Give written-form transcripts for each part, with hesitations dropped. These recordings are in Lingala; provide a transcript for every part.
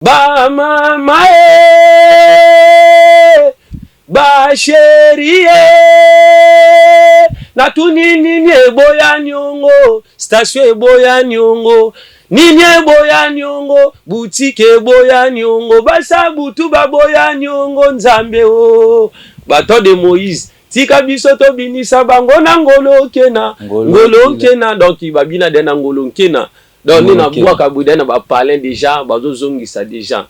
Ba mama e ba chérie e natuni nini eboya niongo station eboya niongo nini eboya niongo boutique eboya niongo basa butu baboya niongo nzambe o bato de Moïse tika biso tobinisa bango na ngolo nkena ngolo nkena donc babina de na ngolo nkena Donc nde na bwaka boye na ba palin dejà bazo zongisa dejà.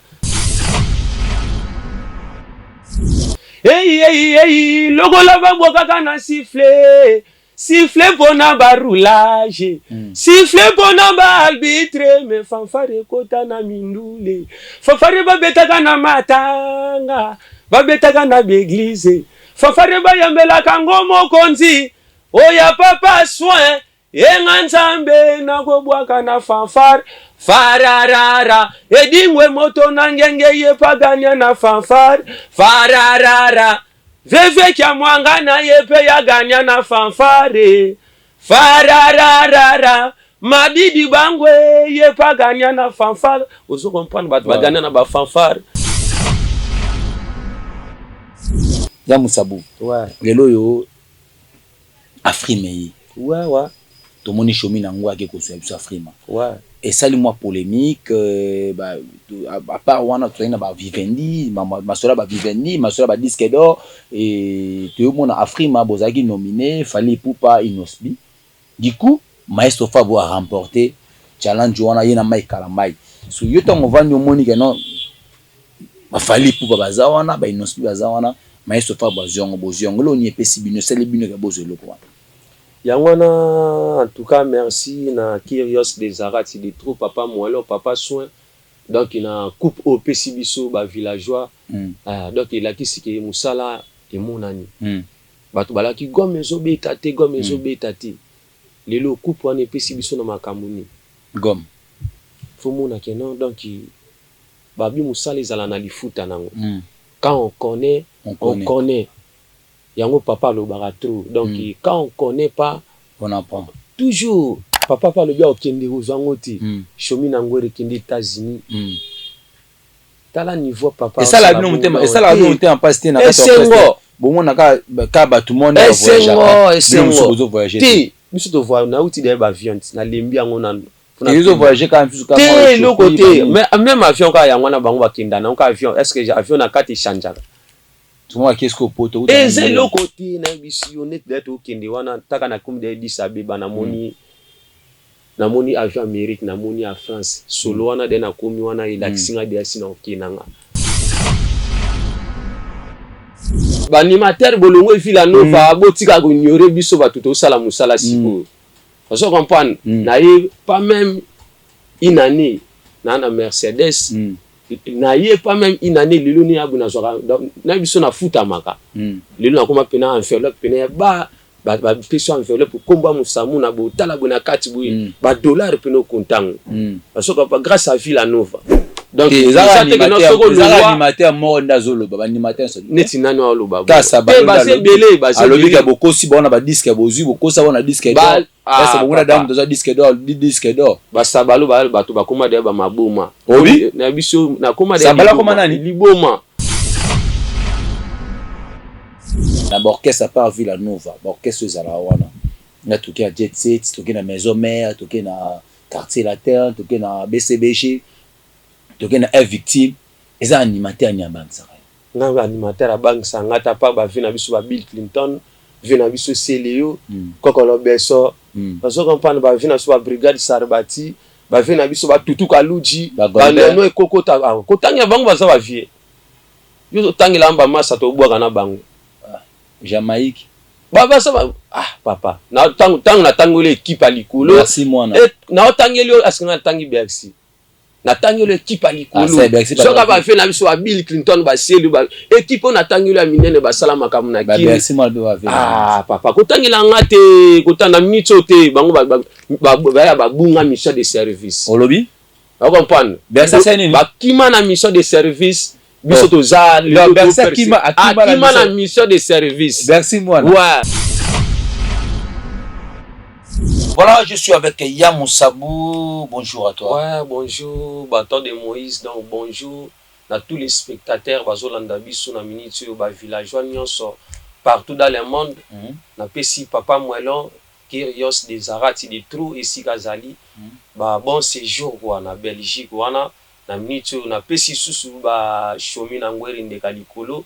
Hey, hey, hey, lokola babwakaka na siffle siffle mpona ba roulage mm. siffle mpona ba arbitre me fanfare ekota na mindule fanfare babetaka na matanga babetaka na baeglize fanfare bayambelaka ngo mokonzi oya papa soin Ye nga Nzambe nakobwaka na fanfare fararara edingwe moto na ngenge ye pagania na fanfare fararara veve kya mwanga na ye pe ya gania na fanfare farararara madidi bangwe ye pagania na fanfare ozo comprendre bato bagania na ba fanfare ya musabu lelo oyo Afrima eye. Ouais ouais. Tomoni Shomi na ngo ake kozua biso Afrima. Ouais. Esali mwa polemique ba à part wana tozali na ba Vivendi, masolo ya ba Vivendi, masolo ya ba disque d'or et toyo mona Afrima bozalaki nomine Fally Ipupa, Innoss'B. Du coup Maestro Fabro a remporter challenge wana ye na Mike Kalambay. So yo tango ovandi omoni que non Ba Fally Ipupa baza wana, ba Innoss'B baza wana, Maestro Fabro azui yango, bozui yango. Eloko nini epesi bino, esali bino ke bozua eloko wana? Yango wana en tout cas merci na Kyrios de Zarati de trop papa moellon papa soin donc na coupe oyo opesi biso ba villageois donc elakisi ke musala emonani batu balaki gomme ezo beta te gomme ezo beta te lelo coupe wana epesi biso na makambu nini? Gomme. Faut omona ke non donc Babi musala ezala na lifuta nango quand on connait on connait yango papa alobaka trop donc quand on connait pas on apprend toujours papa pe alobi akokende kozua ngo te shomi na ngwere kende Etats Unis tala niveau papa esala bino motema esala bino motema pasi te na kati ya orchestre bomona ka ka batu mona ba voyageaka esengo bozo voyager te biso to voyage nauti d'ailleurs ba avion nalembi yango nanu Ezo voyager kaka misusu kaka te eloko te mais meme avion kaka yango wana bango bakenda nango kaka avion est ce que avion na kati echangeaka eza eloko te nayebisi yo neti daya tokende wana taka nakomi daya Addis Abeba namoni namoni avion Amerique namoni ya France solo wana daya nakomi wana elakisi nga daya si nakoke nanga ba animateur bolongwe Villa Nova botika ko ignorer biso batu tosala musala sikoyo Ozo comprendre? Mm. Na ye pas même une année na na Mercedes. Mm. Na ye pas même une année lelo ni abu na zwaka na biso na futamaka. Mm. Lelo nakoma pena enveloppe pena ya ba ba ba peso enveloppe komba musamu na botala bo na kati boye mm. ba dollars pena okontango. Mm. Asoka pa grâce à Villa Nova. Donc eza te que non soko longwa animateur moko nde azoloba ba animateur nso neti nani aloba kasa ba baze ebele baze alobi ka bokosi ba na ba disque bozui bokosa ba na disque d'or ese bomona damu toza disque d'or di disque d'or basabalo ba bato bakoma deya ba maboma obi na biso nakoma deya sabala koma nani liboma na ba orchestre à part Villa Nova ba orchestre ezalaka wana nga toke na Jet Set toke na Maison Mère toke na Quartier Latin toke na BCBG Toke na F victime eza animateur nini abangisaka yo? Nga animateur abangisa nga te apart ba vieux na biso ba Bill Clinton, vieux na biso Celeo, Koko Lobeso, ozo comprendre ba vieux na biso ba Brigade Sarbati, ba vieux na biso ba Tutu Kaludji, ba Nono Ekokota, kotangela bango baza ba vieux. Yo ozo tangela ba masta tobwaka na bango. Jamaïque. Ba baza ba ah papa na tango tango na tangeli equipe ya likolo. Merci mwana. Na otangeli yo est-ce que nga na tangi Bercy? Natangeli equipe ya likolo soka ba vieux na biso ba Bill Clinton ba Celio ba equipe oyo natangeli ya minene basala makambo na kin ah papa kotangela nga te kotanga na minute oyo te bango baya babunga mission de service olobi o comprendre bakima na mission de service biso toza akima na mission de service ouais. Voilà, je suis avec Yamoussabou. Bonjour à toi. Ouais, bonjour, bâton de Moïse. Donc, bonjour à tous les spectateurs, bazolanda biso na minute oyo, bavillageois nyonso partout dans le monde. Napesi papa Moelon Kirios des Arati de Trou esika azali ba bon séjour quoi na Belgique wana. Na minute oyo napesi susu bashomi na ngweri ndeka likolo.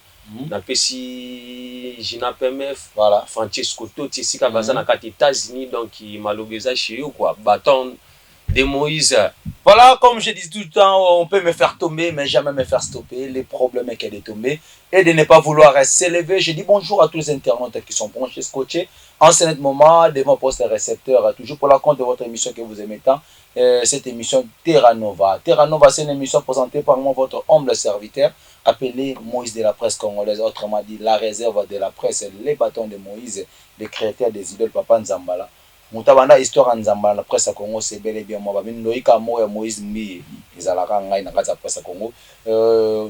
Napesi Gina PMF, Francesco Toti esika baza na kati États-Unis. Donc maloba eza chez yo quoi, bâton de Moïse. Voilà, comme je dis tout le temps, on peut me faire tomber, mais jamais me faire stopper. Le problème est qu'elle est tombée et de ne pas vouloir s'élever. Je dis bonjour à tous les internautes qui sont branchés, scotchés en ce moment devant poste récepteur, toujours pour la compte de votre émission que vous aimez tant, cette émission Terra Nova. Terra Nova, c'est une émission présentée par moi, votre humble serviteur, appelé Moïse de la presse congolaise, autrement dit la réserve de la presse, les bâtons de Moïse, le créateur des idoles, Papa Nzambala. Moto abanda histoire ya Nzambala na presse ya Congo, c'est bel et bien moi. Babini loyika moko ya Moïse Mbiye ezalaka ngai na kati ya presse ya Congo.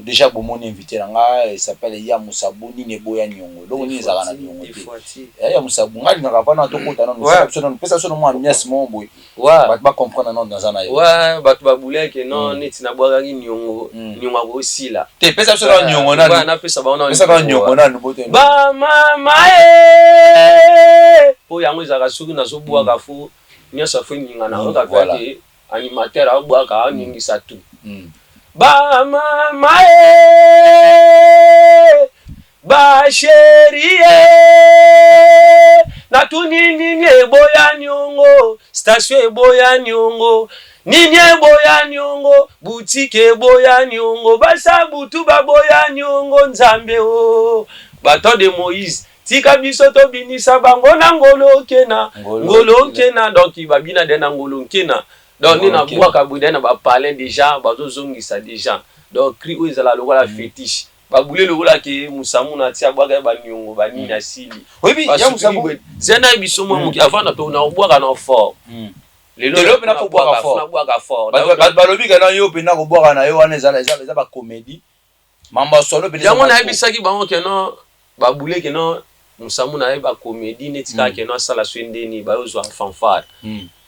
Déjà bomoni invité na ngai, il s'appelle Ya Musabu. Nini eboya niongo? Eloko nini ezalaka na niongo te? Ya Musabu, ngai alingaka vana tokota nano, biso nano pesa biso no mwa ambiance moko boye, bato bacomprendre nano naza na ye. Ouais, bato babuleke non, neti nabwakaki niongo, niongo akosila. Te, pesa biso nano niongo nanu. Napesa bango. Pesa nano niongo nanu bote. Bamama e, po yango ezalaka soki nazobwaka fo nyonso afo eningana, oyoka pe animateur abwaka aningisa tu. Bamama e, bachérie e, natuni nini eboya niongo? Station eboya niongo, nini eboya niongo? Boutique eboya niongo, basa butu baboya niongo. Nzambe o, bato de Moïse, tika biso tobinisa bango na ngolo nkena, ngolo nkena. Donc babina de na ngolo nkena. Donc nde nabwaka boye na bapalin déjà bazozongisa déjà. Donc cri oyo ezala lokola fétiche, babule lokola ke musamu na ti abwaka ye baniongo banini asili. Oyebi Ya Musabu, zia na biso mwa moke avant na kobwaka na fort. Lelo mpena kobwaka fort. Nabwaka fort. Bato balobi kana yo mpena kobwaka na yo wana eza bacomédie, mambo ya solo. Yango nayebisaki bango keno babule keno musamu na ye bacomédie neti kaka keno asala so ndeni bayozwa fanfare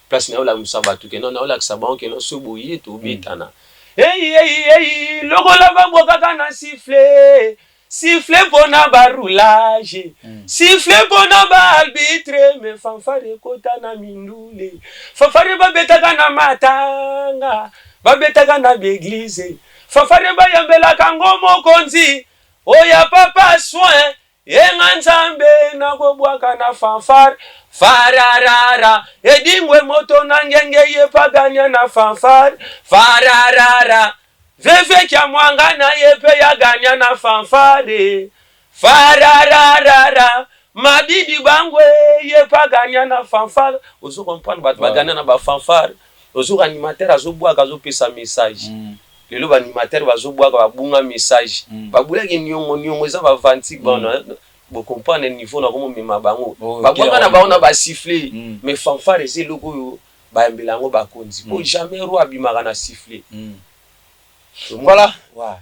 place nayolakisa bato keno nayolakisa bango keno so boye tobetana. Ei ei ei, lokola babwakaka na sifflet, sifflet mpona baroulage, sifflet mpona baarbitre, mais fanfare ekota na mindule. Fanfare babetaka na matanga, babetaka na baéglise, fanfare bayambelaka ngo mokonzi oya papa soin yenga Nzambe nakobwaka na fanfare fararara edingwe moto na ngenge ye pagania na fanfare fararara vevekya mwanga na ye mpe yagania na fanfare farararara madidi bangwe ye pagania na fanfare. Ozo comprendre, bato bagania na bafanfare. Ozoka animateur azobwaka, azopesa message. Lelo baanimateur bazobwaka, babunga message. Babulaki niongo, niongo eza bavantique. Bana bocomprendre niveau na komomema bango. Babwaka na bango na basifflet, mais fanfare eza eloko oyo bayambela yango bakonzi, po jamais roi abimaka na sifflet. Voilà.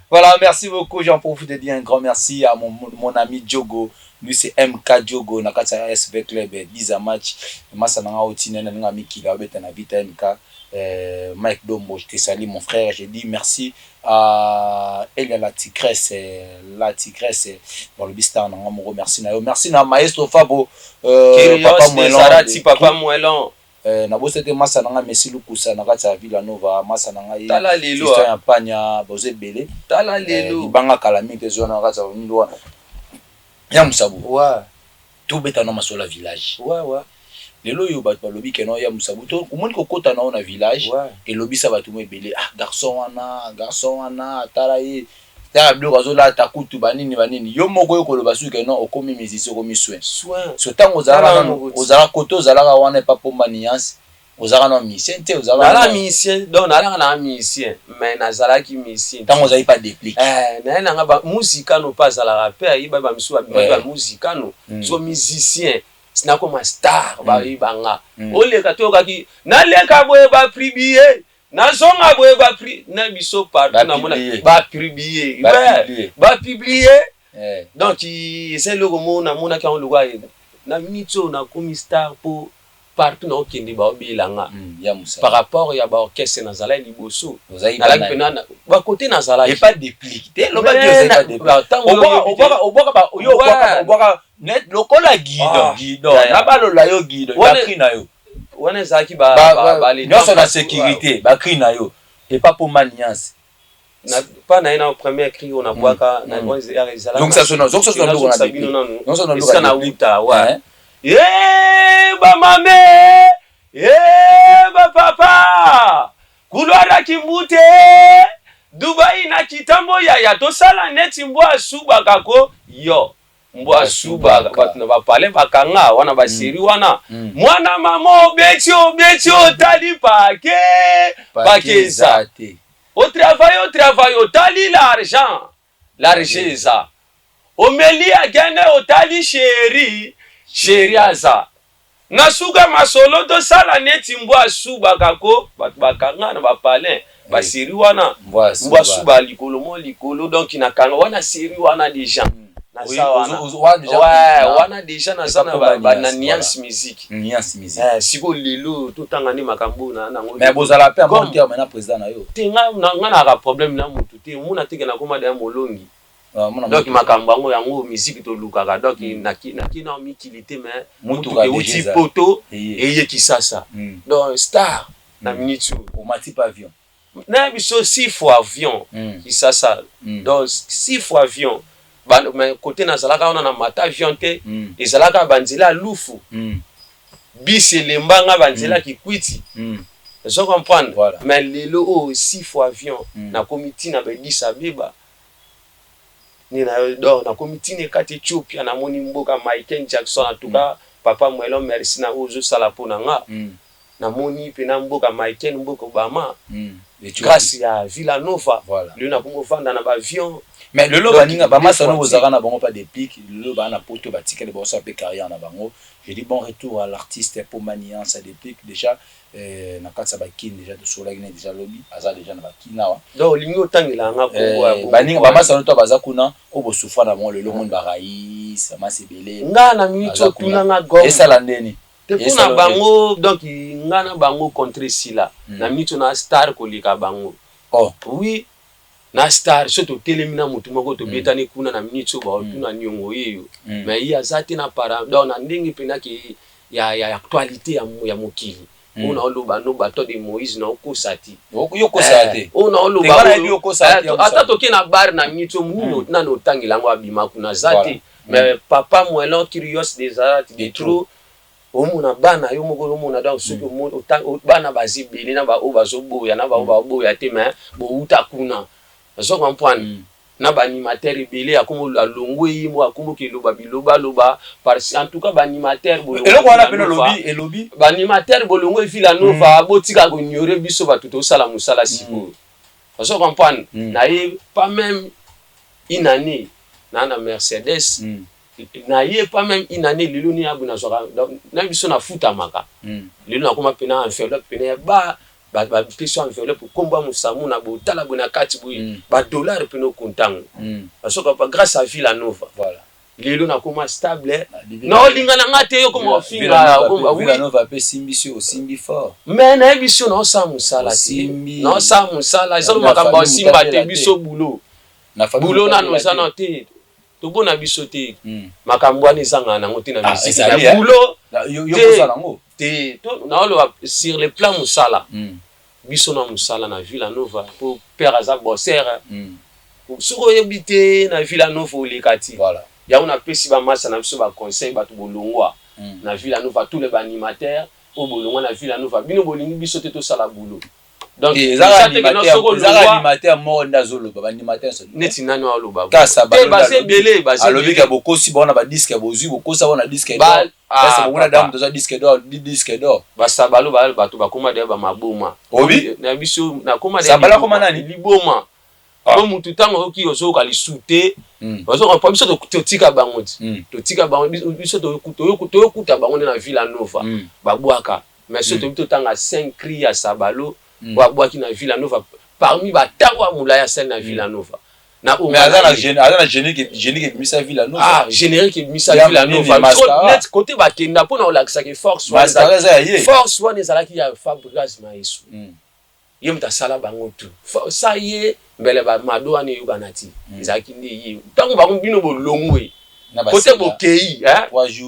Voilà, merci beaucoup. J'en profite de dire un grand merci à mon ami Diogo. Lui, c'est MK Diogo, na kati ya SV Club, 10 à match. Masa nanga otina na nga mikila obeta na Vita MK. Mike Dombo, je te salue mon frère. Je dis merci à Elia la Tigresse, la Tigresse. Bon, le bistar nanga moko, merci na yo. Merci na Maestro Fabo, Papa Moelon. Papa Moelon. Nabosi ete masa na ngai Messi Lukusa na kati ya Villa Nova, masa na ngai. Tala lelo. Ya Mpanya, boza ebele. Tala lelo. Libanga kala mingi te ezwa na kati ya mindo wana ya Mosabu. Tobeta na masolo ya village. Lelo oyo bato balobi keno ya Mosabu to omoni kokota na yo na village, elobisa bato mo ebele: "Ah, garçon wana, garçon wana, tala ye, tala biloko azolata kutu banini banini." Yo moko oyo koloba soki keno okomi musicien, okomi soin. So ntango ozalaka, ozalaka kote, ozalaka wana epa Pomba Nuance, ozalaka na musicien te? Ozalaka musicien, donc nalaka na musicien, mais nazalaki musicien. Ntango ozali pa Déplique. Naye nanga muzikano mpe azalaka mpe ayeba bamisu babimaki bamuzikano. So musicien sinakoma star, bayebanga oleka toyokaki naleka boye, bapublier, nazonga boye, bapri na biso partout, namona bapublier, bapublier. Donc eza eloko moko namonaki yango lokola na minute oyo nakomi star, mpo Partout naokende, baobelanga Ya mosala. Par rapport ya baorchestre nazalaki liboso. Ozalaki nalaki banani? mpena bakote nazalaki. Epa Déplique te, lobaki. Mais Ozali pa Déplique. Ntango oyebi te. Obwaka yo, obwaka net lokola Guidon. Ah. Guidon Ya. na balola yo Guidon. Bacri na yo Wana ezalaki nyonso na sécurité, bacri na yo epa mpo maniance. Pa na ye na premier cri oyo nabwaka. Zongisa so na loko na bino nanu. Nyonso na loko esika ya Déplique. nauta wa. Hein? Ye bamame, ye bapapa, couloir Kimbute, Dubai na Kitambo, yaya, tosala neti mbwa asubaka ko yo mbwa asubaka. Bato na bapale bakanga wana baseri wana. Mwana mama, obeti, obeti, otali pake pake eza te. Otravaille, otravaille, otali l'argent, l'argent eza, omeli agene, otali chéri, chéri aza na suka masolo. Tosala neti mbwa asubaka ko bato bakanga na bapalin baseri wana. Mbwa mbwa asuba likolo mo likolo. Donc nakanga wana série wana déjà, naza wana. Ouais, wana déjà naza na na Niance Musique. Niance Musique. Sikoyo lelo totanga nde makambo na nango. Mais bozala mpe en bon terme na président na yo? Te, nga naka problème na mutu te. Omona teke nakoma deya molongi. Ah, mona. Donc makambo yango, yango musique tolukaka. Donc naki na mikili te, mais Mutuka mutuka euti déjà eza. Poto Eye. eye Kisasa. Donc star na minute oyo. Omati pa avion? Na biso six fois avion. Kisasa. Donc six fois avion. Mais côté nazalaka wana, na mata avion te. Ezalaka banzela ya lufu. Bisi elembanga, banzela kikwiti. Ozo comprendre? Voilà. Mais lelo oyo six fois avion. Nakomi ntina ba Addis Abeba nde na donc nakomi ntina ekati Ethiopia, namoni mboka Michael Jackson. En tout cas, papa Mwelo, merci na oyo ozosala mpo na nga. Namoni mpena mboka Michael, mboka Obama. Grâce ya Villa Nova. Lelo nakomi kovanda na baavion. Mais lelo Donc, baninga bamasano des fois, bozalaka na bango pa Déplique, lelo baa na Poto, batikali baosala mpe carrière na bango. Je dis bon retour à l'artiste po maniance à Déplique. Déjà na kati ya bakini, déjà tosolaki ne, déjà lobi aza déjà na bakini awa. Donc olingi otangela yanga kombo ya bongo. Baninga bamasano to baza kuna oyo bosufra na bango, lelo moni barais bamasi ebele. Nga na minute Baza kuna. otunanga gomme. Esala ndeni? Te, mpo Esala na bango, donc nga na bango contre esila. Na minute oyo na star koleka bango. Oh. Oui, na star. So totelemi na motu moko, tobetani kuna na minute oyo, baotuna niongo yeyo. Mais ye aza te na para, donc na ndenge mpena ke ya actualité ya mokili. Oyo naoloba no bato de Moïse, naokosa te. Yo kosala te. Oyo naoloba Te, nga nayebi oyo, okosala te, ya ata mosala. Toke na bar na minute oyo, nini nani otangela yango abima kuna aza te. Mais papa Moelon Curios des de trop, omona bana yo moko, omona. Donc soki bana baza ebele na baoyo bazoboya, na baoyo baboya te, mais bouta kuna, ozo comprendre? Na baanimateur ebele akomo alongwe, ye moko akomoki eloba biloba aloba parce en tout cas baanimateur Eloko wana pene olobi elobi. Baanimateur bolongo Villa Nova, botika koignore biso bato tosala mosala sikoyo, ozo comprendre? Na ye pas même une année na Mercedes. Na ye pas même une année, lelo ni abu nazwaka na biso nafutamaka. Lelo nakoma mpena enveloppe pene ya ba bapesi enveloppe, nkombo ya mosamu na botala boye na kati boye. Badollar pene okontango. Azoka grâce à Villa Nova. Lelo nakoma stable, naolinga na nga te, yo koma ofinga. Villa Nova mpe esimbisi, osimbi fort. Mais nayebi so naosala mosala te. Osimbi. Naosala mosala, eza Na makambo famille osimba te. motatela te. Biso bulo Na famille bulo nano motatela eza te. na te, tobona biso te. Makambo wana ezangaka nango te na Ah, musique ezali, na eh? bulo. Yo Te. kosala yango. Te, naoloba sur le plan mosala. Biso na mosala na Villa Nova, po père aza bosser. Soki oyebi te na Villa Nova, oleka ti. Yango napesi bamasa na biso baconseil, bato bolongwa na Villa Nova, tous les baanimateur oyo bolongwa na Villa Nova, bino bolingi biso te tosala boulot. Donc Eh, ezaka eza te ke no soki ezaka olongwa animateur moko nde azoloba, baanimateur nyonso. Neti nani aloba? Kasa te, baza ebele, baza alobi ebele. ka bokosi bao na badisque, bozwi bokosa bao na disque d'or. Ah, Kasi bomona papa. damu toza disque d'or, disque d'or. Basabalo bato bakóma deya bamaboma. Obi? Na biso nakóma deya Sabalo liboma. akóma nani? Liboma. Ah. Po mutu ntango oyoki, ozoyoka lisu te. Ozoka biso totika bango ti. Totika bango, biso toyokuta bango nde na Villa Nova. Babwaka, mais so toyebi, totanga 5 cri ya Sabalo oyo abwaki na Villa Nova parmi batango ya molai asali na Villa Nova. Na oyo Mais aza na aza na générique, générique ebimisa Villa Nova. Ah, générique ebimisa Villa Nova. Net côté bakenda mpona kolakisaka force wana, eza ya ye. Force wana ezalaki ya Fabregas Maesu. Ye moto asala bango tu sa ye mbele bamado wana eyokana ti. Ezalaki nde ye. Ntango bango bino bolongwe kote bokei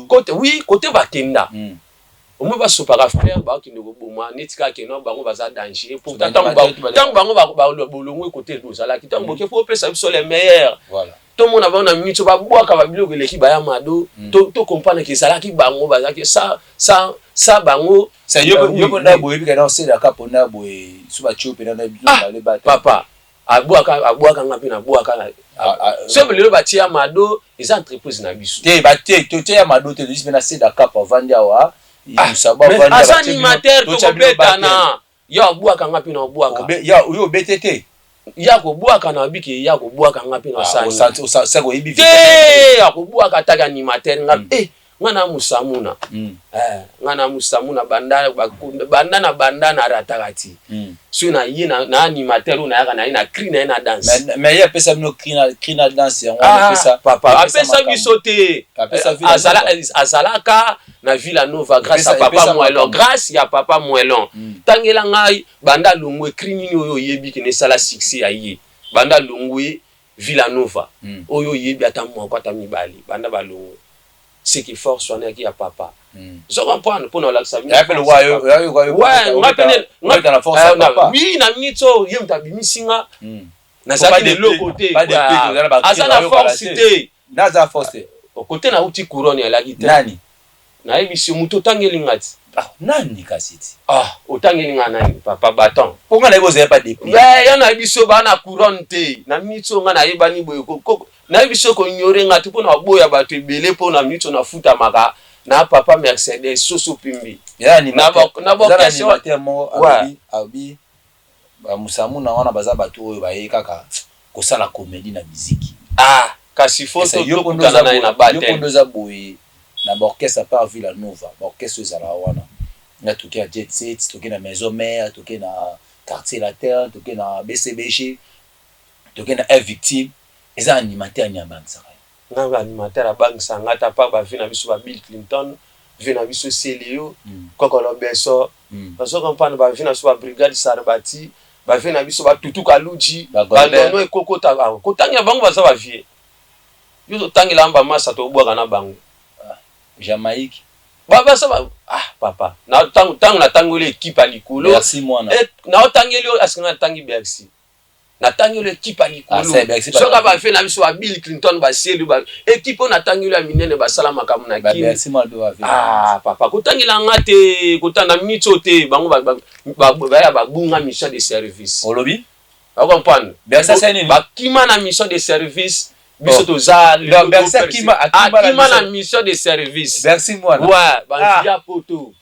kote, oui, kote bakenda, omoi basopaka frère, bakokende koboma neti kaka keno bango baza danger. Pourtant ntango bango bolongwe kote bozalaki, ntango boke po opesa biso les meilleurs, tomona bango na minute babwaka babiloko eleki baya mado, to comprendre ke ezalaki bango, bazalaki sa bango. Yo mpo boyebi kana oselaka mpona boye so batio mpena na bino. Papa abwaka, abwaka nga mpe nabwaka. So lelo batia mado, eza entreprise na biso. Te, batie, totia ya mado te, tosi mpe na Sedaka po avandi awa. Aza animateur, tokobetana. Yo abwaka nga mpe na obwaka. Yo obete te. Ya kobwaka na biki, ya kobwaka nga mpe na osani te, akobwaka ataki animateur nga. Eh, nga na musamuna, nga na musamuna banda banda na banda na rataka ti soki na ye na animateur oyo nayaka na ye na cri na ye na danse. Mais ye apesa bino cri na danse yango? Papa apesa biso te, azalaka na Villa Nova grâce à papa Moelon, grâce ya papa Moelon. Tangela ngai banda longwe cri nini oyo oyebi kene esala succès ya ye banda longwe Villa Nova, oyo oyebi, ata moko ata mibale banda balongwe. Seki force wana yaki ya papa. Ozo comprendre? Mpona olakisa, oui, na minute oyo ye moto abimisi nga, nazalaki na eloko te, aza na force te. Naza force te. Kote nauti, couronne alaki te. Nani? Nayebisi yo, moto otangeli nga ti. Nani kasi ti? Ah, otangeli nga nani, papa baton? Mpo nga nayebi ozali pa depuis. Ya nayebi so baa na couronne te. Na minute oyo nga nayebani boye, nayebi so koignore nga te mpona baboya bato ebele, mpo na minute oyo nafutamaka na papa Mercedes soso pimbi. Na baorchestre moko alobi bamusamuna wana baza bato oyo baye kaka kosala comédie na miziki. Ah, kasi fo tokutana na ye na battle. Oza boye na baorchestre, à part Villa Nova, baorchestre ezalaka wana nga toke na Jet Set, toke na Maison Mère, toke na Quartier Latin, toke na BCBG, toke na F Victime, eza animateur nini abangisaka yo? Nga animateur abangisa nga ta pa bavieux na biso, ba Bill Clinton, vieux na biso Seleo, Kokolo Beso. Bazo comprendre, bavieux na biso, babrigade Sarbati, bavieux na biso, batutu Kaluji, banono ekokota kotangela bango, baza bavieux. Yo totangela bamasa, tobwaka na bango. Jamaïque. Babasa, ah papa, ntango natangeli équipe ya likolo. Merci mwana. Naotangeli oyo aske nga natangi Bercy, natangeli équipe ya likolo. Soki bavieux na biso ba Bill Clinton, basieli équipe oyo natangeli ya minene, basala makambo na kini. Ah papa, kotangela nga te, kotanga na minute oyo te, bango baya babunga mission de service. Olobi? Ocomprendre? Bakima na mission de service. Biso toza akima na mission de service. Ouais, banzia poto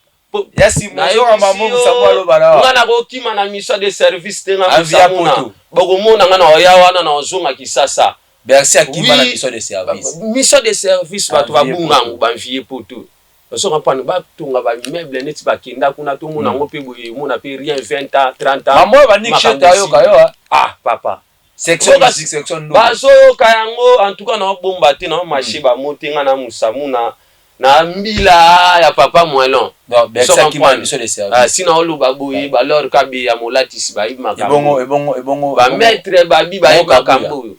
nga nakokima na mission de service te. Nga mosamuna, bokomona nga na oya wana na ozonga Kisasa. Bercy akima na mission de service. Mission de service, bato babunga yango, banvie poto. Ozo comprendre? Batonga baimmeuble neti bakenda kuna, tomona yango mpe boye, omona mpe rien, 20 ans, 30 ans. Mamo banik sheta ayoka yo. Ah papa. Section musique, section ndo bazoyoka yango. En tout cas naobomba te, naomashe bamo te. Nga na musamuna na mbila ya papa Moelon. Si naoloba boye, balor kabe ya molatisi bayebi makambo, bamaître babi bayebi makambo oyo.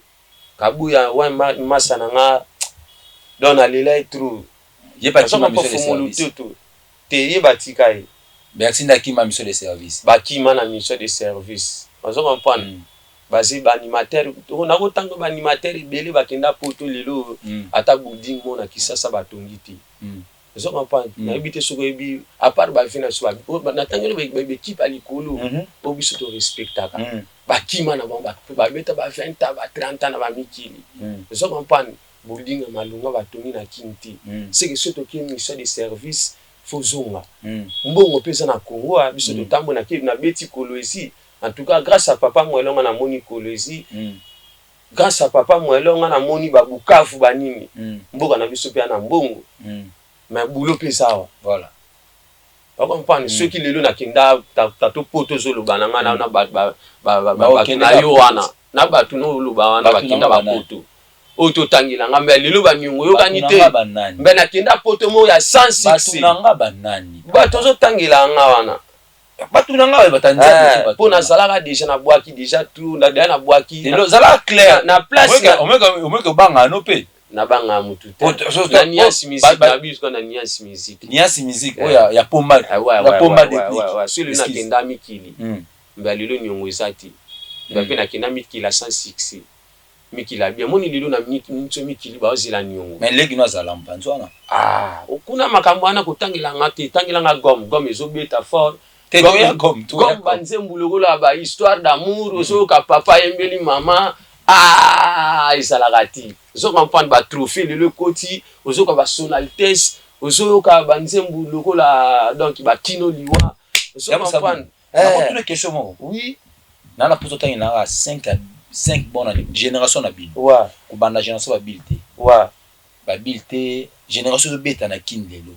Kabuya wa masa na nga, donc nalela ye trop. Fumulu tutu te, ye batika ye. Merci, ndakima mission de service. Bakima na mission de service, ozo comprendre? Bazi baanimateur, nakotanga baanimateur ebele bakenda poto lelo, ata building mo na Kisasa batongi te. Ozo comprendre? Nayebi te soki oyebi, à part bavieux na biso natangeli baéquipe ya likolo oyo biso torespectaka, bakima na bango, babeta ba 20 ans, ba 30 ans na bamikili. Ozo comprendre? Building ya malonga batongi na Kini te. Seke soki tokie mission de service, fo zonga mbongo mpe eza na Congo. Biso totambola, nabeti Kolwezi. En tout cas, grâce à papa Moelonga namoni Kolwezi, grâce à papa Moelonga namoni babukavu banini. Mboka na biso mpe ya na mbongo, mais boulot mpe eza awa. Voilà. Ocomprendre? Soki lelo nakenda tato po tozoloba na nga na bato na yo wana. Na bato no oloba wana bakenda bapoto oyo totangela nga, mbe lelo baniongo oyokani te, mbe nakenda poto moko ya sans succès. Bato ozotangela nga wana. Bato na nga batanzania mpo nazalaka déjà, nabwaki déjà tout deya, nabwaki. Ozalaka clair. Na place. Omoki obanga no mpe. Nabanga mutu te na Niance Musique na biso, na Niance Musique. Niance Musique oyo ya Pomba, ya Pomba. So lelo nakenda mikili, mbe lelo niongo eza te, mbe mpe nakenda mikili sans succès. Mikili abi amoni lelo na miso, mikili baozela niongo. Mais leki no azala mpanzi wana. Ah, okuna makambo wana kotangelanga te, tangelanga Gom. Gom ezobeta fort. Gom, banzembu lokola ba Histoire d'amour, ozoyoka papa ayembeli mama. Ah, ezalaka te. Ozo comprendre, ba trophée lelo ekoti, ozoyoka ba Sonalites, ozoyoka banzembu lokola donc bakino liwa, ozo comprendre. Nakotuna question moko. Oui. Naa na mposa otangelanga 5 5 bonne génération na bino. Kobanda génération babile te. Babile te, génération ezobeta na Kini lelo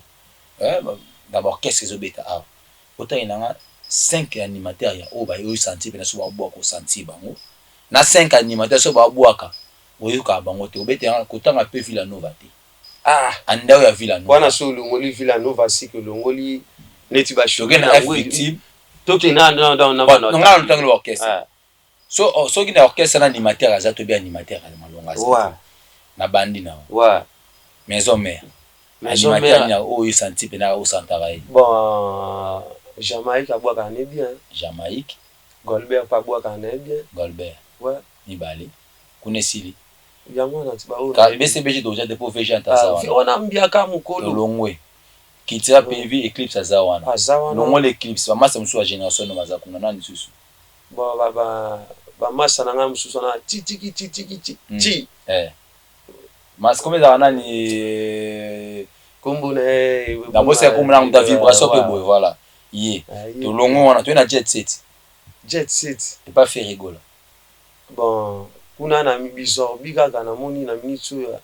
na baorchestre ezobeta awa, otangelanga 5 animateur ya oyo oyo sentir mpena so babwaka, osentir bango na 5 animateur so babwaka, oyokaka bango te. Obetanga kotanga mpe Villa Nova te. Ah. Anda oyo ya Villa Nova. Wana so olongoli Villa Nova, siki olongoli neti. Toke na F Victime. Toke na nga na lotangeli orchestre. So soki na orchestre na animateur aza, tobi animateur malonga aza na bandi na Maison Mère, animateur nini oyo santi mpena osantaka ye? Bon, Jamaïque abwakaka ne bien. Jamaïque. Golbert mpe abwakaka na ye bien. Golbert. Mibale kuna esili. Yango wana ti baoyo. BCBG toza te mpo VG aza wana. Wana mbiaka mokolo. Tolongwe Kitira PV, Eclipse aza wana. Aza wana. Longola Eclipse, bamasa mosusu ya génération no baza kuna, nani lisusu? Bon, bamasa na ngai mosusu wana, titiki titiki ti ti. Mas komi ezalaka nani? Kombo na ye. Nabosi kombo na moto ya vibration mpe boye. Voilà, ye tolongwe wana, toye na Jet Set. Jet Set. Epa Ferre Gola. Bon, kuna na Bizorbi kaka namoni na minute oyo.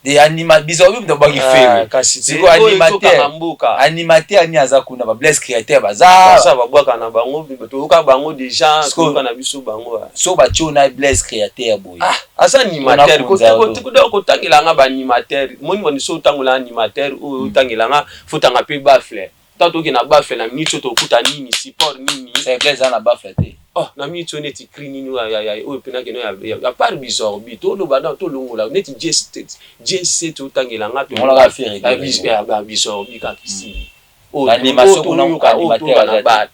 De anima Bizorbi, moto abwaki Ferre. Kasi sikoyo animateur mboka. Animateur nini aza kuna? Ba Blaise Créateur baza. Baza, babwaka na bango, toyoka bango déjà, toyoka na biso bango. So batie na Blaise Créateur boye. Ah, aza animateur, kotangelanga baanimateur moni boni. So otangola animateur oyo otangelanga, fotanga mpe baffle. Ntango toke na baffle, na minute oyo tokuta nini, support nini? Blaise aza na baffle te. Oh, na minute oyo neti cri nini oyo mpenake no ya part Bizorbi, toloba na tolongola neti J7 otangelanga Bizorbi kaka esili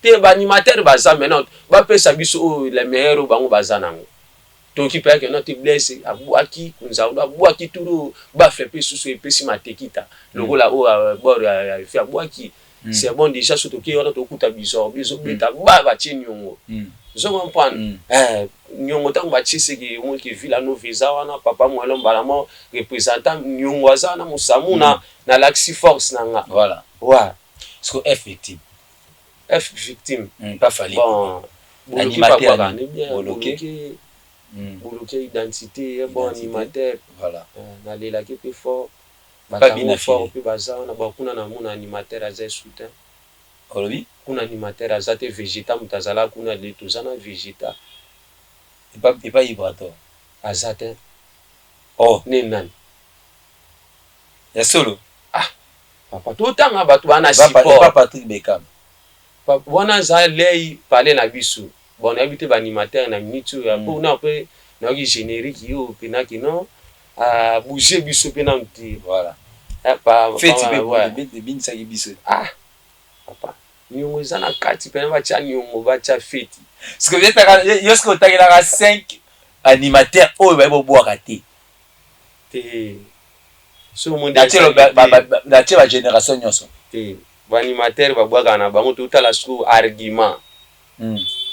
te. Baanimateur baza maintenant, bapesa biso oyo le meilleur oyo bango baza nango. Toki mpe yake no te. Blaise abwaki kunzaudo, abwaki turu baffle mpe susu epesi matekita lokola oyo bord ya efe abwaki. C'est bon déjà. So toke wana, tokuta Bizorbi ezobeta, ba batie niongo, ozo comprendre, niongo ntango batie, seke omoniki Villa Nova eza wana, papa Mwelo mbala mo représentant niongo aza wana, mosamuna nalakisi force na nga. Voilà. Ouais. Parce que F Victime. F Victime. Pas Fally. Bon, animateur. Bien. Boloke. Boloke Identité, bon animateur. Voilà. Nalelaki mpe fort, batango fort mpe baza wana. Bon, kuna namona animateur aza soutien. Olobi? Kuna animateur aza te, Végéta moto azala kuna, le toza na Végéta. Epa Ibrator. Aza te. Oh. Ne nani? Ya solo. Ah papa, totanga bato baa na support. Patrick Bekam. Wana aza lei pale na biso. Bon, nayebi te baanimateur na minute oyo, mpo na mpe nayoki générique oyo mpenaki non abouge biso mpe nanu te. Voilà, feti mpe ebinisaki biso. Ah papa, niongo eza na kati mpena, batya niongo, batya feti. Yo soki otangelaka 5 animateur oyo baye bobwaka te. Te. Natie bagénération nyonso. Te, baanimateur babwakaka na bango. Totala sikoyo argument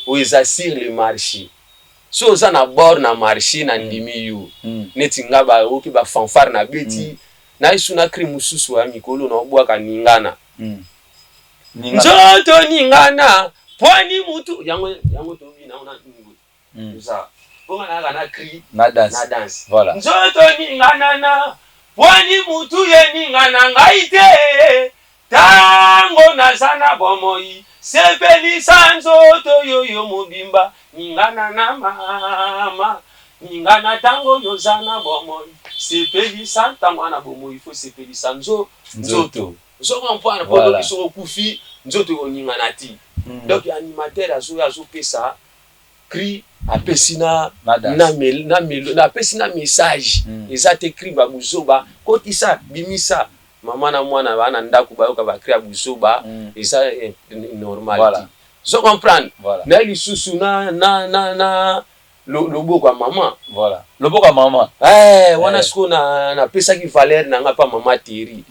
oyo eza sur le marché. So oza na bord na marché, na ndimi yo. Neti nga, baoki bafanfare na beti nayesu na cri mosusu ya mikolo na obwaka ningana. Nzoto ningana pwani mutu yango yango tobina na eza mponga nayaka na cri. Na danse. Na danse. Voilà. Nzoto ninganana pwani mutu ye ningana ngai te. Tango naza na bomoi, sepelisa nzoto yoyo mobimba, ningana na mama, ningana tango yoza na bomoi, sepelisa tango wana bomoi, faut sepelisa nzoto. Ozo comprendre? Po lobi soki okufi, nzoto ekoningana ti. Donc animateur azoya, azopesa cri, apesi na na apesi na message. Eza te cri ba buzoba, kotisa bimisa mama na mwana baa na ndako, bayoka ba cri ya buzoba, eza normal te. Ozo comprendre? Na ye lisusu na loboko ya mama. Voilà, loboko ya mama. Wana sikoyo napesaki valeur na nga mpa mama Terry,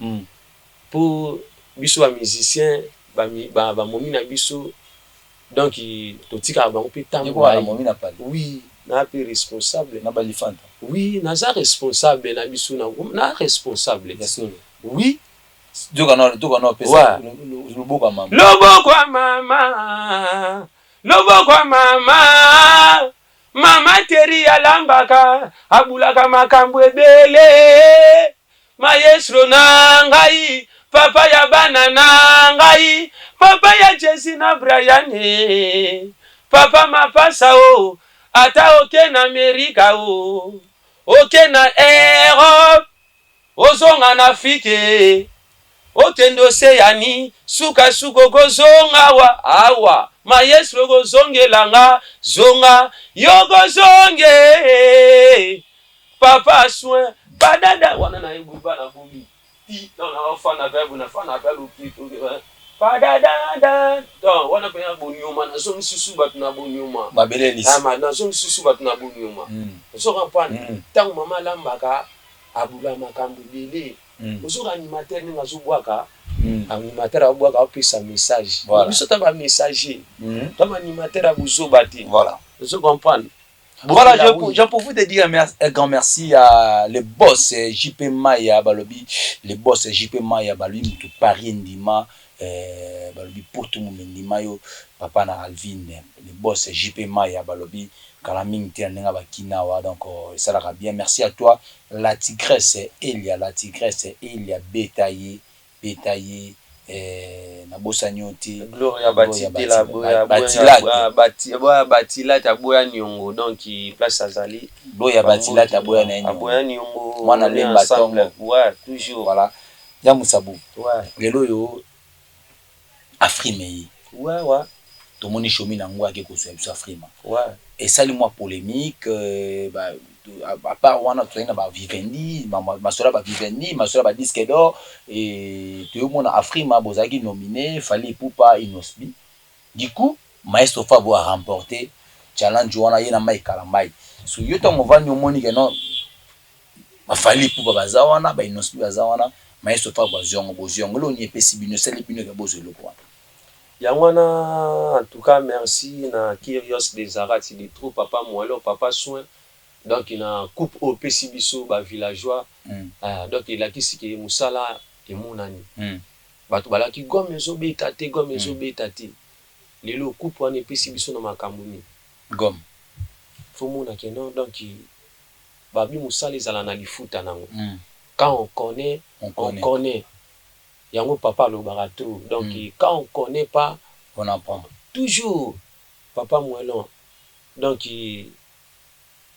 mpo biso ba musicien, bamomi na biso, donc totikaka bango mpe ntango. Oui, na mpe responsable. Na balifanta. Oui, naza responsable na biso, na responsable. Oui. Tokana opesa loboko ya mama. Loboko ya mama, loboko ya mama, mama Teri alambaka, abulaka makambo ebele. Maestro na ngai, papa ya bana na ngai, papa ya Jesi na Brian, papa mapasa o, ata oke na Amerika o, oke na Europe, ozonga na Afrike, okende Océanie, sukasuka okozonga awa awa. Maestro, okozongelanga, zonga yo, kozonge papa soin badada wana nayebi bana bomi ti donc naofanda mpe bo nafanda mpe lopito padadada. Donc wana mpenza bonyoma, nazongi susu bato na bonyoma. Mabele. Nazongi susu bato na bonyoma. Ozo comprendre? Ntango mama alambaka, abula makambo ebele. Ozoka animateur ndenge azobwaka, animateur abwaka, apesa message. Biso ta ba messager, ta ba animateur ya buzoba te. Ozo comprendre? Voilà, j'en profite de dire un grand merci à le boss JP Maya balobi, le boss JP Maya balobi, mutu Paris ndima, balobi poto ndima yo papa na Alvin, le boss JP Maya balobi kala mingi te na ndenge bakina wa. Donc esalaka bien. Merci à toi la tigresse Elia, la tigresse Elia, beta ye, beta ye, nabosani yo te. Gloria Batitela, boya Batilate, aboya niongo, donc place azali. Gloria Batilate, aboya na ye. Aboya niongo. Mwana lemba ntongo. Ouais, toujours. Voilà, ya Musabu. Lelo oyo Afrima ye. Tomoni Shomi nango ake kozwa biso Afrima. Esali mwa polémique. À part wana, tozali na bavivendi, masolo ya bavivendi, masolo ya ba disque d'or. E toyomona Afrima bozalaki nominé, Fally Ipupa, Innoss'B. Du coup maestro Fabo a remporté challenge wana, ye na Mike Kalambai. So yo ntango ovandi, omoni ke non, ba Fally Ipupa baza wana, ba Innoss'B baza wana, maestro Fabo azwi yango, bozwi yango, eloko nini epesi bino, esali bino ke bozwa eloko wana? Yango wana, en tout cas merci na Kyrios des Arati de trop, papa Moelo, papa soin. Donc na coupe oyo opesi biso ba villageois, donc elakisi ke mosala emonani. Bato balaki Goma ezobeta te, Goma ezobeta te. Lelo coupe wana epesi biso na makambo nini? Goma. Faut mona ke non, donc babi mosala ezala na lifuta nango. Quand on connaît, on on connaît. Connaît yango papa alobaka trop. Donc quand on connaît pas, on apprend. Toujours papa Moelon. Donc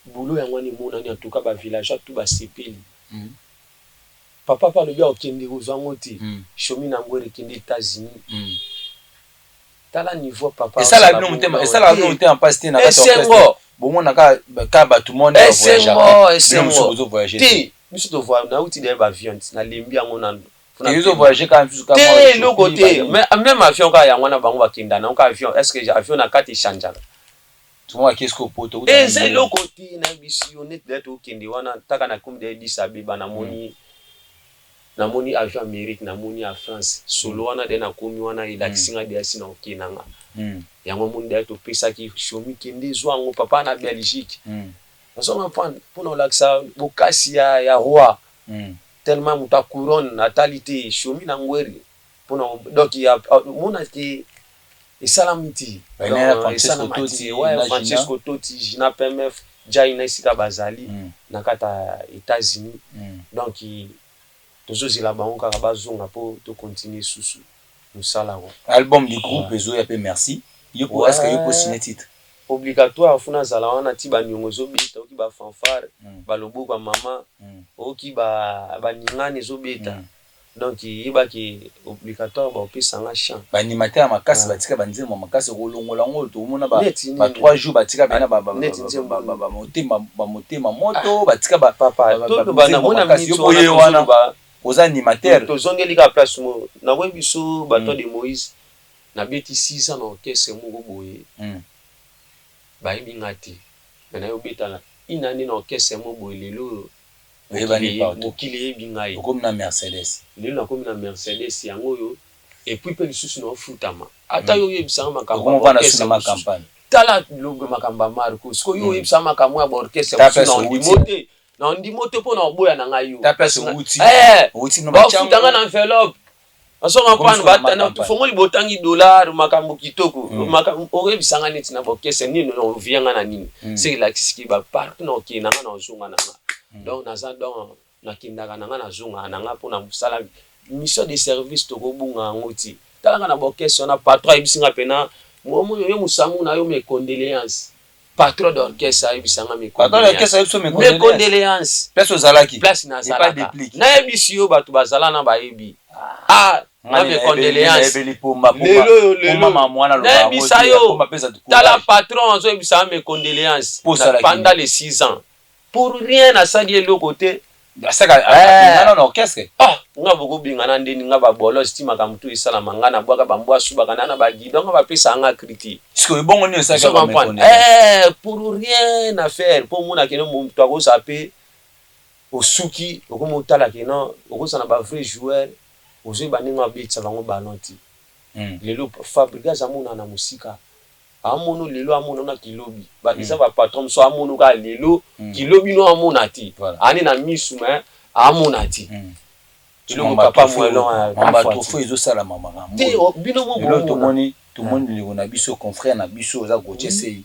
boulot yango wana emonani. En tout cas ba villageois tout basepeli. Papa mpe alobi akokende kozwa yango te. Shomi na ngwere ekende États-Unis. Tala niveau papa. Esala bino motema, esala bino motema mpasi te na kati ya orchestre? Esengo. Bomona kaka bato moko. Esengo, esengo. Bozo voyage? Te, biso tovoyage, nauti deya ba avion, nalembi yango nanu. Ezo voyage kaka misusu kaka. Te, eloko te, même avion kaka yango wana, bango bakenda nango kaka avion. Est ce que avion na kati echangeaka? Eza eloko te na bisi yo neti deya tokende wana taka na komi deya Addis Abeba, namoni avion Amérique, namoni ya France solo wana deya nakomi wana, elakisi nga deya si na okende nga yango. Omoni deya topesaki Shomi, kende ezwa yango papa na Belgique. Ozo comprendre? Mpona olakisa bokasi ya roi, tellement moto ya couronne atali te Shomi na ngweri mpona donc omona ke esalami te, esalama te. Francesco Toti, Gina PMF, Jai na esika bazali na kati ya États-Unis. Donc Tozozela bango kaka bazonga mpo tocontinue susu mosala ko. Album du groupe ezoya mpe, merci. Yo po, est ce que yo po signer titre? Obligatoire, funa azala wana ti baniongo ezobeta, oki bafanfare, baloboko ya mama, oki baningani ezobeta. Donc yebaki obligatoire baopesanga chant. Baanimateur ya makasi batika banzembo ya makasi, okolongola yango, tokomona ba Neti nini? Ba 3 jours batika pena Neti nzembo nini? Bamotema moto batika Papa, toloba banzembo namona makasi. Yo miniti po ye wana wana tozoloba. Oza animateur. Tozongeli kaka place moko. Nakoyebi biso bato de Moïse, nabeti 6 ans na orchestre moko boye, bayebi nga te, me nayobeta na une année na orchestre moko boye, lelo oyo Oyebani partout. Mokili eyebi ngai. Okomi na Mercedes. Lelo nakomi na Mercedes, yango oyo, et puis mpe lisusu naofutama. Ata yo oyebisanga makambo ya Okomi vanda su baorchestre na mosusu. macampagne. Tala lobe makambo ya Marco. Sikoyo yo oyebisanga makambo ya baorchestre Ta mosusu, place na owuti. ondimo te, na ondimo te mpo na oboya na ngai yo. Ta place owuti. Owuti no. Bafutanga na enveloppe. Ozo Okomi comprendre? sikoyo na macampagne. Fongoli botangi dollar, makambo kitoko. Oyebisanga neti na baorchestre nini ovianga na nini? Se elakisiki bapartout na okende na nga, na ozonga na nga. Donc naza, donc nakendaka na nga, nazongaka na nga mpona mosala, mission de service, tokobunga yango ti. Talaka na baorchestre wana, patron ayebisi nga mpena yo mosangu na yo, mes condoléances. Patron d'orchestre ayebisanga mes Patron d'orchestre ayebi so mes mes condoléances. Place ozalaki. Place Epa nazalaka. Déplique. Nayebisi yo, bato bazala na bayebi, ah, na mes condoléances. Nayebeli pomba. Lelo oyo, lelo Pomba mwana. Nayebisa yo, tala, patron azoyebisa mes condoléances. Po osalaki pendant les 6 ans, pour rien, nasali eloko te. Asaka abengana na orchestre. Ah, nga bokobengana ndeni? Nga babolos ti makambo tu esalama, nga nabwaka bambwa, asubaka na na baguidon, nga bapesaka nga critique. Sikoyo ebongo nini osalaki? Ozo comprendre? Pour rien à faire, mpo omona keno moto akozala mpe osuki, okomi otala keno okozala na bavrai joueur, ozoyeba ndenge abetisa bango ballon ti. Lelo Fabrigas amonaka na mosika, amono lelo, amona na kilobi. Eza bapatron mosusu, amono kaka lelo, kilobi no amona te. Ane na misu me amona te. Eloko papa moelon. Batrophée ezosalama makambo. Te, bino mo lelo bomona. Tomoni ndeko na biso, confrère na biso, oza Gautier Sei,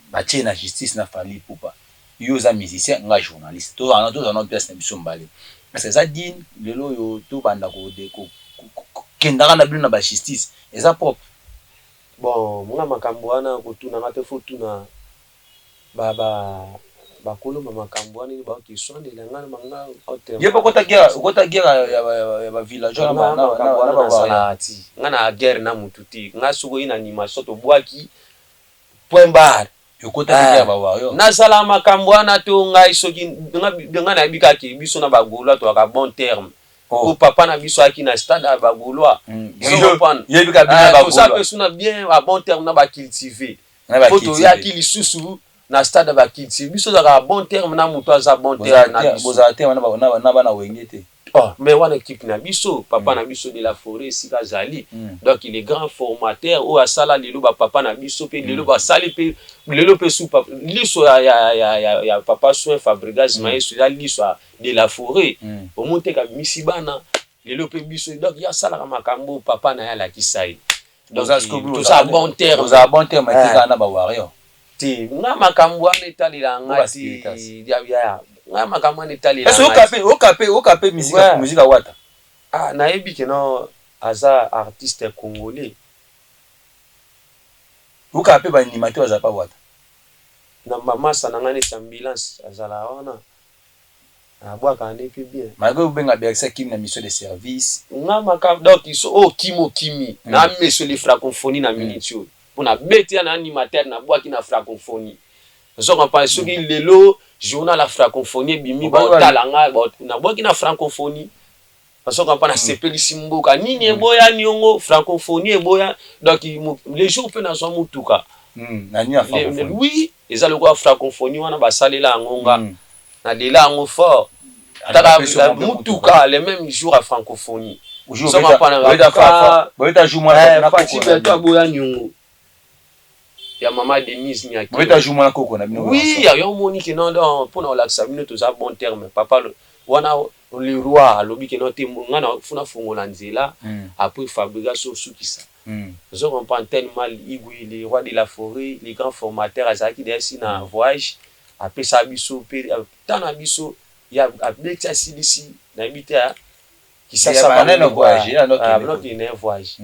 batie na justice na Fally Ipupa. Yo oza musicien, nga journaliste, tozala na place na biso mbale, parce que eza digne. Lelo oyo tobanda kokendaka na bino na bajustice, eza propre? Bon, nga makambo wana kotunanga te, fo tuna bakolomba makambo wana nini, baoki eswanela nga na manga. Ye mpe okota guerre, okota guerre ya bavillageois. Nga makambo wana nazalaka ti nga na guerre na mutu te. Nga soki oyi na animation, tobwaki, point barre. Okotaki guerre ya bawarrior? Nazala makambo wana to ngai soki nga nayebi kaka biso na bagaulois toyaka bon terme. Oh. Po papa na biso ayaki na stade ya bagaulois. Yebi ka bino na Toza bagaulois. mpe so na bien a bon terme na bacultive. Na po bacultive. Toyaki lisusu na stade ya bacultive, biso ozalaka bon terme na moto aza bon terme na biso. Bozala te na bana Wenge te? Oh, mais wana équipe na biso, papa na biso de la forêt esika azali. Donc il est grand formateur oyo asala lelo bapapa na biso mpe lelo basali mpe lelo mpe su liso ya papa soin Fabrigas Maestro, eza liso ya de la forêt. Omoni te kabimisi bana lelo mpe biso. Donc ye asalaka makambo oyo papa na ye alakisa ye. Donc toza bon terme. Ozala bon terme te kaka na bawarrior? Te, nga makambo wana etalela nga Oyo te. baspiritas. Ya nga makambo wana etalela Est-ce nga te. okape musique ya Wata? Ah, nayebi ke no aza artiste congolais. Okape baanimateur bazala pa Wata? Na mamasa na ngai neti ambulance azala wana, abwakaka nde mpe bien. Malgré obenga Bercy Kim na mission de service. Nga makambo, donc so oyo okimi, okimi na mesoli francophonie na minute oyo mpo na beti ya na animateur, nabwaki na francophonie. Ozo comprendre? Soki lelo journal ya francophonie ebimi, baotala nga nabwaki na francophonie. Ozo comprendre? Nasepelisi mboka nini eboya niongo, francophonie eboya. Donc le jour mpe nazwa motuka. Na nini ya francophonie? Oui, eza lokola francophonie wana basalela yango nga, nalela yango fort. Taka mutuka le même jour ya francophonie. Boyeta jour mwana. Fatshi Béton aboya niongo ya mama Denise. Boyeta jour mwana koko na bino. Oui, yo omoni ke non, donc mpona kolakisa bino toza bon terme. Papa wana le roi alobi ke non te, nga na funa fongola nzela, après Fabrigas osukisa. Ozo comprendre? Tellement Igwe, le roi de la forêt, le grand formateur, azalaki deja si na voyage, apesa biso mpe ta na biso. Ya abeti, asilisi, nayebi te Kisasa banokende voyage.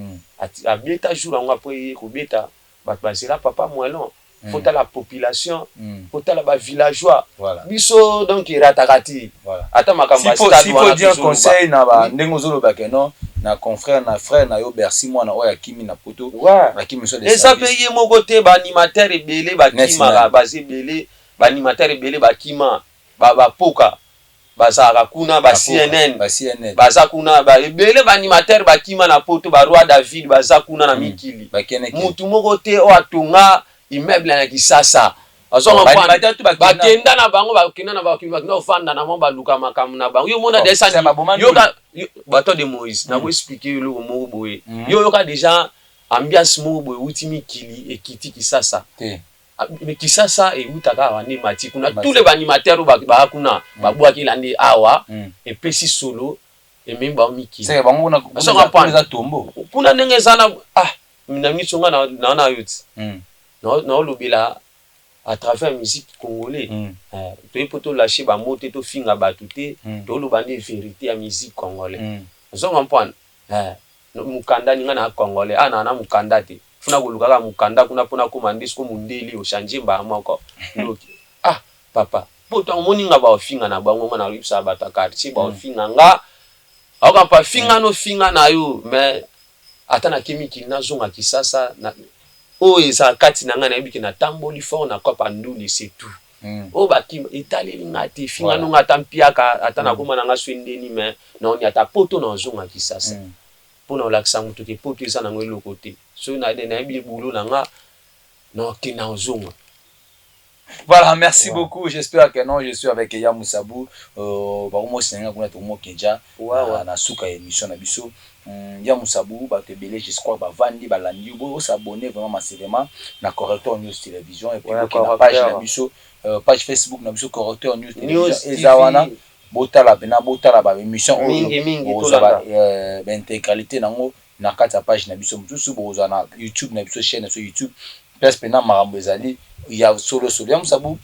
Abeta jour yango, après ye kobeta, bato bazela papa moelon. Faut tala population, faut tala bavillageois biso, donc erataka te ata makambo ya stade. Conseil na ndenge ozolobaka non na confrère na frère na yo Bercy Mwana oyo akimi na Poto. Akimi. Eza mpe ye moko te, baanimateur ebele bakimaka, baza ebele, baanimateur ebele bakima, bapoka bazalaka kuna, ba CNN baza kuna ebele, baanimateur bakima na Poto, baroi David baza kuna na mikili. Mutu moko te oyo atonga immeuble na Kisasa. Bakenda na bango, bakenda na bakenda kofanda na bango, baluka makambo na bango. Yo mona yoka bato de Moïse, nakoexpliquer eloko moko boye. Yo yoka déjà ambiance moko boye euti mikili, ekiti Kisasa. Mais Kisasa eutaka awa nde mati kuna. Tous les baanimateur oyo baa kuna babwakela nde awa, epesi solo, ememi bango mikili kuna. Ndenge eza na ah na miso nga na yo ti naolobela à travers musique congolais. Toye mpo tolâche bamo te, tofinga bato te, toloba nde vérité ya musique congolais. Ozo comprendre? Mokanda ninga na congolais a na mokanda te, funa koluka kaka mokanda kuna mpona koma nde siko mondeli ochange mbala moko. Noki ah papa, mpo ntango omoninga baofinga na bango, nga nayebisaka bato ya quartier, baofinga nga, aokampa finga no finga na yo, mais ata nake mikili, nazonga Kisasa oyo eza kati na ngai, nayebi ke natamboli fort na kopa nduli, c'est tout. Oyo bakima etaleli nga te, finga nonga ata mpiaka, ata nakóma na nga so endeni, mais naoni ata Poto, nazonga Kisasa mpona kolakisa moto ke Poto eza nango eloko te. Soki nayebi ebulo na nga, nakende, ozonga. Voilà, merci beaucoup. J'espère que non, je suis avec Ya Moussabou. Bakomo senga kuna tomo kenja na suka émission na biso. Ya Moussabou, bato ebele, je crois bavandi balandi bo s'abonner vraiment massivement na Correcteur News Télévision et puis na page na biso, page Facebook na biso Correcteur News Télévision eza wana. Botala pena, botala ba émission oyo, bozwa ba intégralité nango na kati ya page na biso mosusu, bokozwa na YouTube na biso, chaîne na biso YouTube, place pena makambo ezali ya solo solo. Ya Mosabu,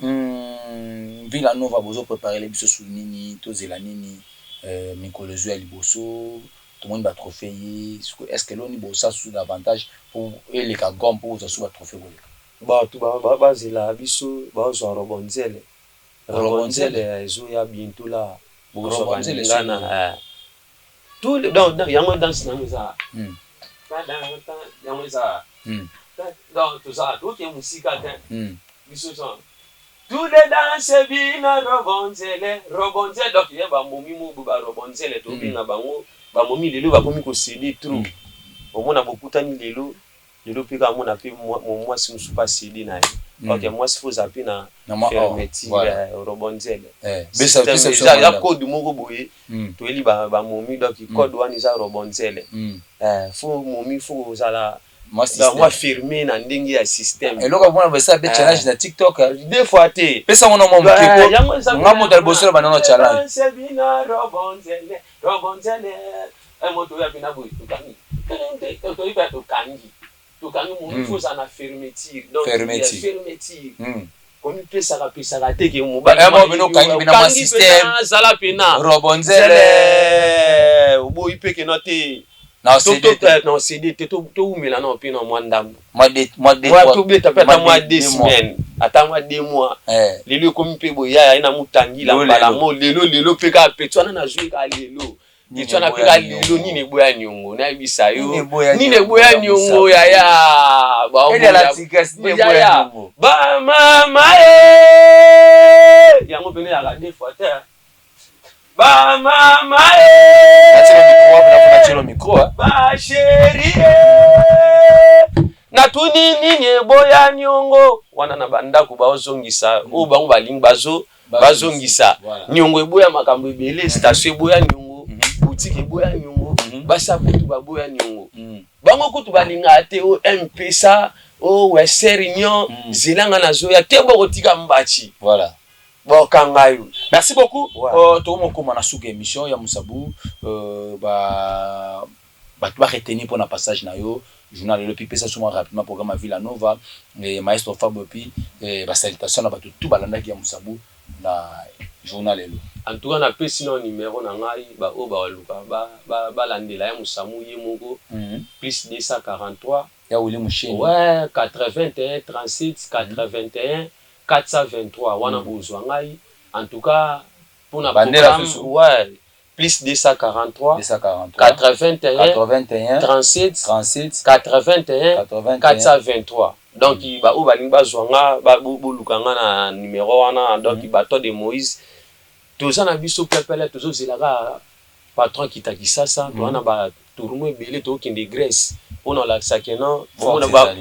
Villa Nova bozo préparer biso su nini? Tozela nini mikolo ezo ya liboso? Tomoni batrophée ye, est ce que loni bosala susu davantage po eleka gomme, mpo bozwa su batrophée koleka? Bato bazela biso, bazwa Robonzele. Robonzele ezoya bientôt la, bozwa baningana tout. Donc yango danse nango eza, yango eza, donc toza toke mosika te. Biso tous les danse bina Robonzele, Robonzele. Donc ye bamomi mobu barobonzele, tobenga bango bamomi. Lelo bakomi kosede trop, omona bokutani lelo lelo mpe kaka mona mpe mwasi mosusu mpe asede na ye. Ok, mwasi fo ozala mpe na fermeture. Robonzele eza code moko boye toyeli bamomi, donc code wana eza Robonzele. Fo momi fo kozala mwa ferme na ndenge ya système. Eloko mpona basala mpe challenge na TikTok. Deux fois te. Pesa ngo na mwa moke, nga moto ya liboso na banano challenge. Robonzele, Robonzele, moto oyo apena boye, tokangi, toyebi, tokangi, tokangi momi. Fo ozala na fermeture, donc fermeture, komipesaka pesaka te ke mobali azala pena Robonzele. Oboyi mpe kena te, na cd te, towumela na mpe na mwa ndambo, tobeta mpe ata mwa 2 semaines, ata mwa 2 mois. Lelo ekomi mpe boyaya ye na motangila mbala mo lelo lelo mpe kaka peti wana nazwi kaka lelo, peti wana mpe kaka lelo. Nini eboya niongo? Nayebisa yo nini eboya niongo, yaya. Bamama ye yango pene yaka deux fois te, bamama ye, bachérie, natuni nini eboya niongo wana na bandako baozongisa oyo bango balingi bazo bazongisa niongo. Eboya makambo ebele: station eboya niongo, boutique eboya niongo, basa kutu baboya niongo. Bango kutu balingaka te o Mpesa, o Western Union. Zelanga nazoya te, bokotika mbaci. Voilà. Bokanga yo. Merci beaucoup. Tokomokóma na suka émission ya Mosabu. Bato baretenir mpona passage na yo journal lelo, puis pesa suma rapidement programme ya Villa Nova, maestro Fabo, puis basalutation na bato tout balandaki ya Mosabu na Journal lelo. En tout cas, napesi na numéro na ngai, baoyo baluka balandela ya Mosamu ye moko, plus 243 Ya Willy Musheni. Ouais, 81 37 81 423, wana bozwa ngai. En tout cas, mpona programme, ouais, plus 243 243 81 81 37 37 81 81 423. Donc baoyo balingi bazwa nga, boluka nga na numéro wana. Donc bato de Moïse, toza na biso pepele, tozozelaka patron kita Kisasa. Toza na batournoi ebele, tokokende Grèce mpona olakisake no.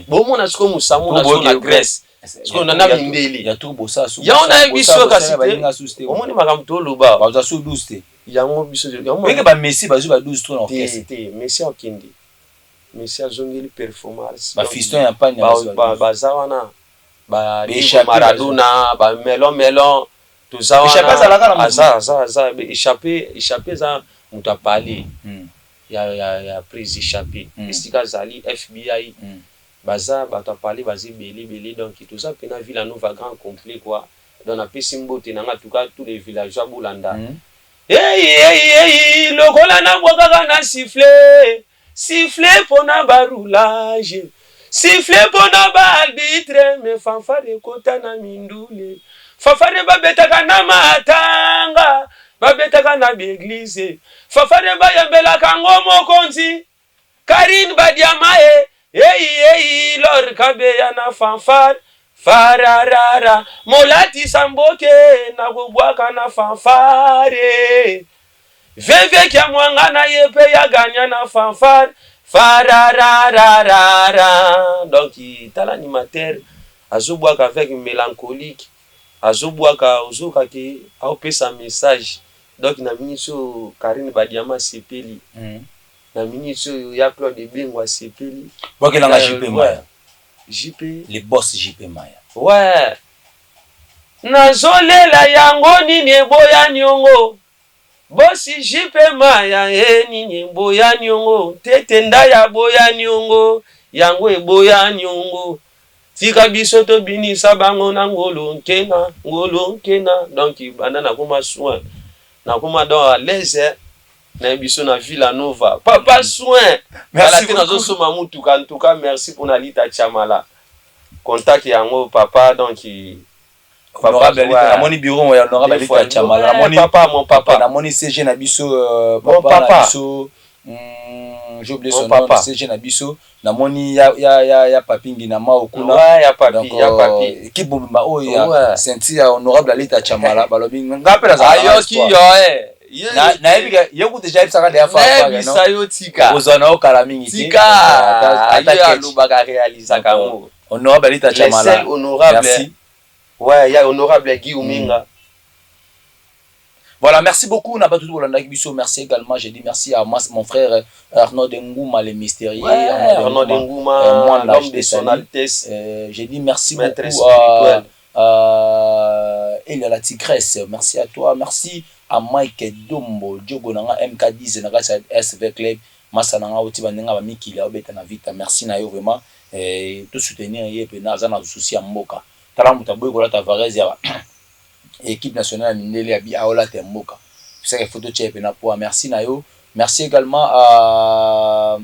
Bomona sikoyo Mosamu na Grèce, sikoyo na mindele. Yango nayebi biso, kasi te omoni makambo toloba. Bazwa su 12 te. Yango biso. Oyeke bamessi bazwi ba 12 to na orchestre. Te, Messi akende, Messi azongeli performance. Bafiston ya mpani. Baza wana, Maradona, bamelon melon, toza wana. Aza, aza, aza échappé, échappé eza moto apale ya prise, échappé esika azali FBI. Baza bato apale, baza ebele ebele. Donc toza mpena Villa Nova grand complet, quoi. Donc napesi mbote nanga, en tout cas tous les villageois bolanda. Ei ei ei, lokola nabwakaka na sifflet, sifflet mpona baroulage, sifflet mpona baarbitre, mais fanfare ekota na mindule. Fanfare babetaka na matanga, babetaka na baeglize, fanfare bayembelaka ngo mokonzi Karine Badiama e ei ei, Lor Kabeya na fanfare fararara, molatisa mboke na kobwaka na fanfare, veveki mwanga na ye mpe ya ganya na fanfare fararararara. Donc tala, animateur azobwaka avec mélancolique, azobwaka, ozokaki aopesa message. Donc na miniti oyo Karine Badiama asepeli, na miniti oyo ya Claude Ebengo asepeli. Bwakelanga JP Maya. JP. Le boss JP Maya. Ouais, nazolela yango nini eboya niongo, bosi JP Maya e nini eboya niongo, tete ndaya boya niongo, yango eboya niongo. Tika biso tobinisa bango na ngolo nkena, ngolo nkena. Donc banda nakoma soin, nakoma donc à l'aise na biso na Villa Nova, papa soin kala te, nazosomba mutuka. En tout cas, merci mpona Lita Chamala, contact yango papa. Donc Namoni bureau ya honorable Alita Chamala, namoni papa, mon papa. Namoni CG na biso, papa na biso, j'ai oublié son nom, CG na biso. Namoni ya papi Ngina Mao kuna. Ya papi, ya papi. Équipe mobimba oyo ya ceinture ya honorable Alita Chamala, balobi nga mpe ayoki yo. Nayebi ye kutu déjà, yebisaka deya. Nayebisa yo, tika. Kozwa na yo kala mingi te. Tika ye alobaka, réalisaka yango. Honorable Alita Chamala. Honorable. Merci. Ouais, ya honorable Guy Ominga. Voilà, merci beaucoup. Na bato bolandaki biso. Merci également. J'ai dit merci à moi, mon frère Arnaud Dengouma, le mystérieux. Ouais, Arnaud Dengouma, l'homme de son altesse. J'ai dit merci Maître beaucoup à Elia la Tigresse. Merci à toi. Merci à Mike Dombo, Diogo nanga MK10 na kati ya SV Club. Masa nanga oti bandenga ba mikili obeta na vita. Merci na yo vraiment. To soutenir ye pe na aza na souci ya mboka. Tala moto aboyi kolata varese ya équipe nationale ya mindele, ya bi aolata ya mboka. Pesaka photo tia pe na poa. Merci na yo. Merci également à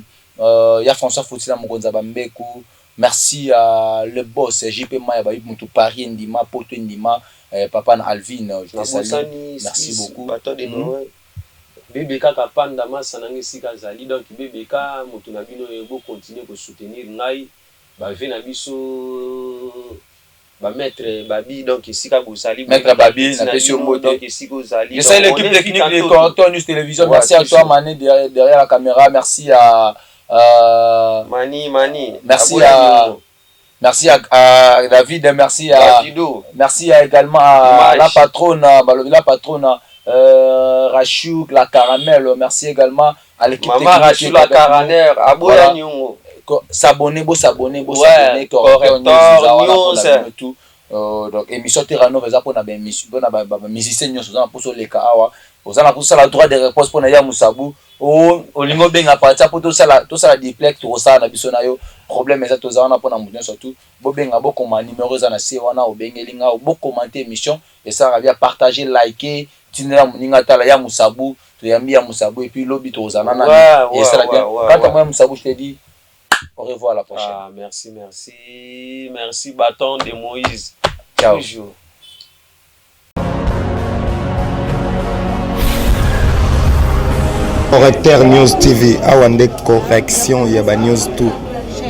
ya François Fotila, mokonzi ya bambeku. Merci à le boss JP Maya, bayi mutu Paris ndima, poto ndima, papa na Alvin, je te salue. Merci beaucoup. Bato de Noël. Bebe kaka panda masa nanga esika azali. Donc bebe ka moto na bino, bocontinue kosoutenir ngai, bave na biso, bamaître Babi. Donc esika bozali. Maître Babi, napesi yo mbote. Donc esika ozali. Je salue l'équipe technique de Correcteur News Télévision. Merci à toi Mané derrière la caméra. Merci à Mani Mani. Merci à David, merci à Davido. Merci à également à Image. la patronne, balobi la patronne Rachouk la caramel. Merci également à l'équipe Mama technique qui est Rachula avec nous. Caraner aboya Voilà. niongo. S'abonner, beau s'abonner, beau Ouais, s'abonner, Correcteur News, Correcteur eza wana News. mpona bino tout. Donc émission Terra Nova eza pona ba émission pona ba, ba, ba musiciens nyonso oza na poso oleka awa oza na poso osala droit de réponse pona ya Musabu o olingi obenga partir po tosala tosala duplex tokosala na biso na yo problème eza toza wana pona moto nyonso tout bobenga bokoma numéro eza na se wana obengeli nga bokomante émission esalaka bien partager liker tindela moninga atala ya Musabu toyambi ya Musabu et puis lobi tokozala na nani esala bien quant à moi ya Musabu je te dis au revoir à la prochaine. Ah, merci, merci, merci, bâton de Moïse. Ciao. Toujours. Correcteur News TV, awa nde correction ya ba news tout.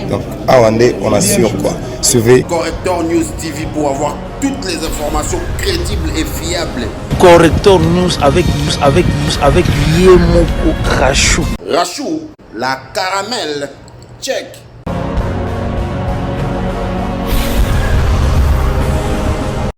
Donc awa nde on assure quoi. Suivez. Correcteur News TV pour avoir toutes les informations crédibles et fiables. Correcteur News avec avec avec Yemoko Rachou. Rachou, la caramel. Check.